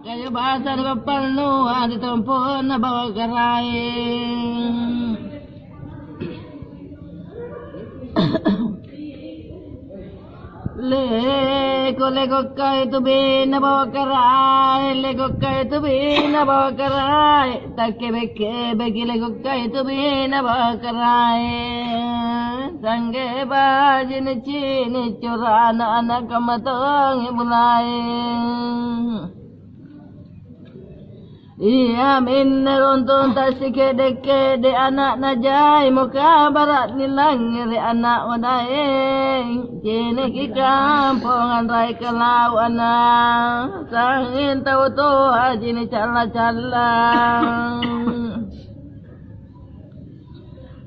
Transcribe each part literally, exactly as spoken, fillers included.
Kayu basa ri pappalua ri tompo'na bawa karaeng. Leko-leko kai tubina bawa karaeng, leko kai tubina bawa karaeng, takkebe-kebeki leko kai tubina bawa karaeng, sangge baji nicini' corana ana' kamma tongi bulaeng. Iaminne runtung tassike'de'-ke'de' ana'na jaimo kabara' nilangngere' ana' odaeng. Ciniki kampong anrai kalau'ana, sangnging tau toaji nicalla-calla.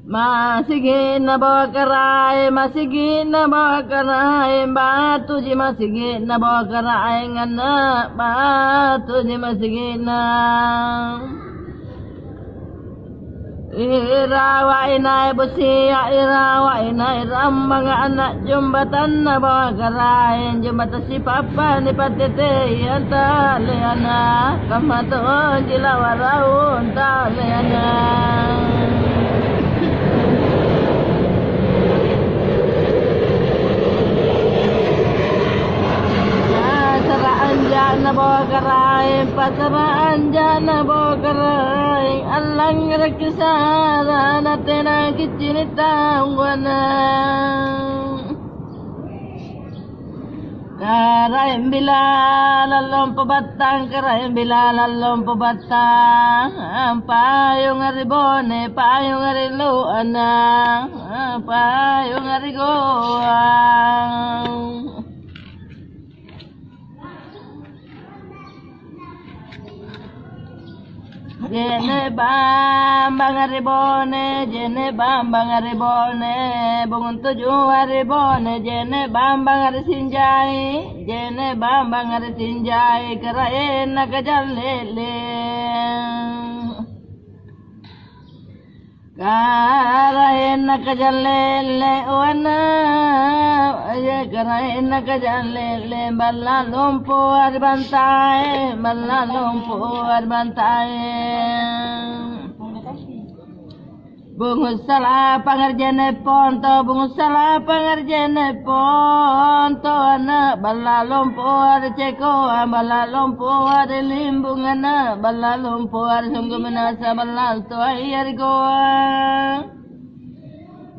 Masigi'na bawa karaeng, masigi'na bawa karaeng, batuji masigi'na bawa karaeng anne, batuji masigi'na. Irawa inai busia, irawa inai rambanga ana' jumbatanna bawa karaeng, jumbatang sipappa nipattetei antaleana, kamma tonji lawaraung taleana. Nasara anja'na bawa karaeng, pasara anja'na bawa karaeng, allangngereki sara natena kiccini' taungana. Karaeng bilalang lompo battang, karaeng bilalang lompo battang, payunga ri bone, payunga ri lu'ana, payunga ri goang. Je'ne' bambanga ri bone, je'ne' bambanga ri bone, bungung tujua ri bone, je'ne' bambanga ri Sinjai, je'ne' bambanga ri Sinjai, karaenna Kajallele. Karaenna Kajallele, wana, aye, karaenna Kajallele, balla' lompoa ri bantae, balla' lompoa ri bantae. Bungu' salapanga ri je'ne' ponto, bungu' salapanga ri je'ne' ponto, ana', balla' lompoa ri cekoa, balla' lompoa ri limbungana, balla' lompoa ri sunggu minasa, balla' toaya ri goa.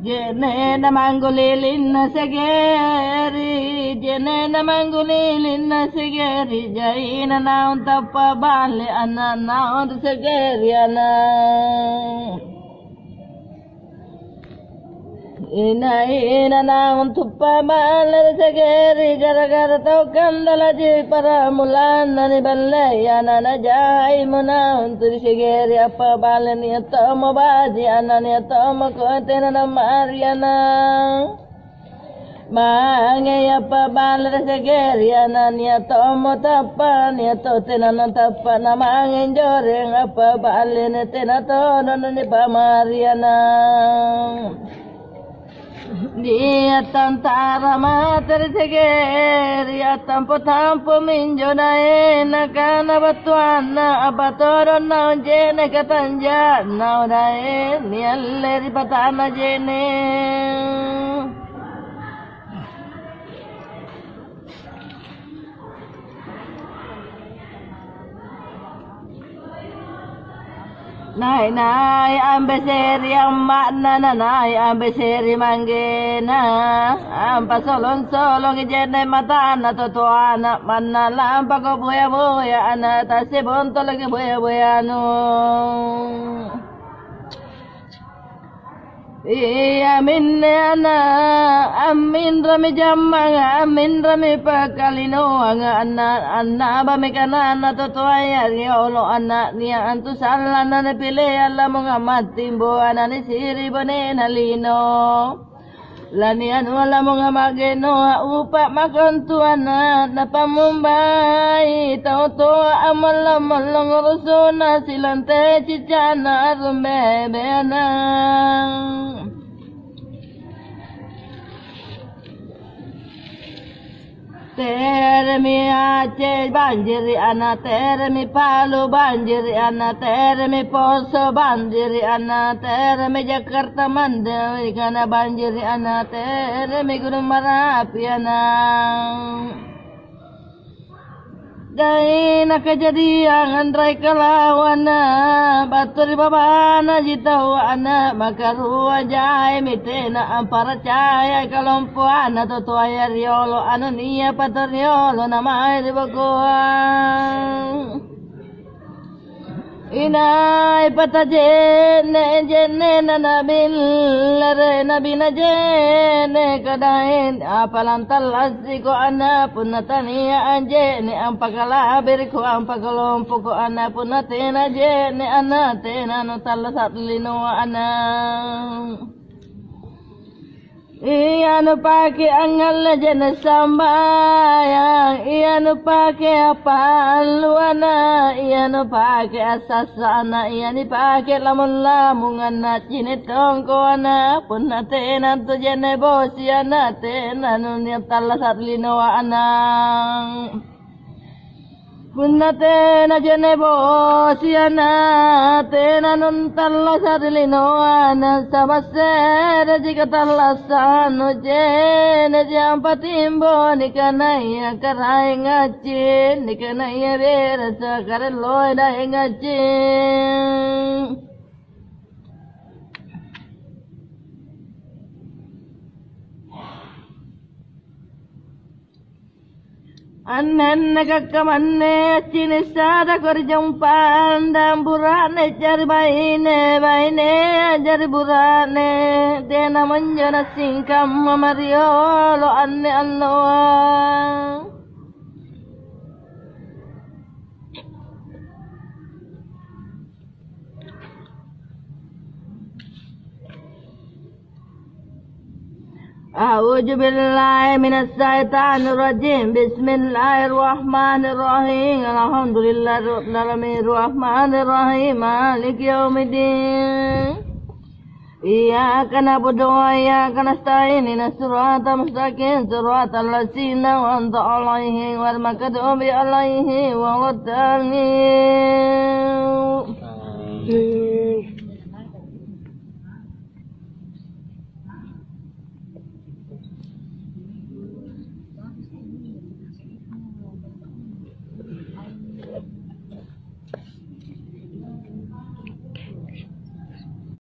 Je'ne'na manggulilinna segeri, je'ne'na manggulilinna segeri, jaina naung tappa' balle ana' naung ri segeri ana'. Ina-ina naung tappa' balle ri segeri, gara-gara tau kandalaji para mulanna niballei ana' najaimo naung tu ri segeri, appaballe nia' tommo baji' ana', nia' tommo kote na namari ana'. Mange appaballe ri segeri ana', nia' tommo tappa', nia' to tena natappa', na mange anjoreng appaballe na tena todong nipamari ana'. Nia' tantara mate ri segeri, attampo-tampo minjo daeng, nakana battuanna, apa todong naung je'ne' katanja'na daeng, nialle ri pata'na je'ne'. Nai'-nai' ambeseri amma'na, nanai' ambeseri manggena, ampasolong-solongi je'ne' matana totoana, manna lampako boya-boya ana', tassibontoloki boya-boyanu. Iaminne ana', amminrami jammanga, amminrami pakkalinoanga, anna-, annabami kananna totoaya riolo ana', nia' antu sallang nanipileang lamunga mattimboa nanisiri bonena lino. Lanianua lamunga ma'genoa upa' mako antu ana', napammumbai tau toa ammallang-mallang urusuna silante cicana arumbebeana. Teremi Aceh banjiri ana, teremi Palu banjiri ana, teremi Poso banjiri ana, teremi Jakarta mande kana banjiri ana, teremi Gunung Marapi ana. Gaina kajadiang anrai kalawana, battu ri babanaji taua ana, makarua jaimi tena amparacayai kalompoanna tutoaya riolo anu nia' patoriolo namae ri bokoang. Inai pataje'ne'-je'ne'na nabillere, nabinaje'ne' kadaeng, apa lantallassiko ana, punna tania anje'ne', ampakalabiriko, ampakalompoko ana, punna tena je'ne' ana, tena nutallasa' ri linoa ana. Ia nupake angngalle je'ne' sambayang, ia nupake appalluana, ia nupake assassana, ia nipake lamung-lamunganna, cini' tongkoana, punna tena antu je'ne' bosiana, tena nuniattallasa' ri linoa ana. Punna tena je'ne' bosiana, tena nuntallasa' ri linoa, nasaba' se'reji katallassannu, je'ne'ji ampatimbo nikanaya karaeng ngaccing, nikanaya berasa karelloi daeng ngaccing. Annenne kakkamanne accini' sadako ri jompang, dang bura'ne jari baine, baine jari bura'ne, tena monjo nassingkamma mariolo anne alloa. A'udzubillahi minasyaitonirrajim. Bismillahirrahmanirrahim. Alhamdulillahirabbil alamin. Rahmanirrahim. Maliki yaumiddin. Iyyaka na'budu wa iyyaka nasta'in. Ihdinas siratal mustaqim. Siratal ladzina an'amta 'alaihim ghairil maghdubi 'alaihim waladdallin.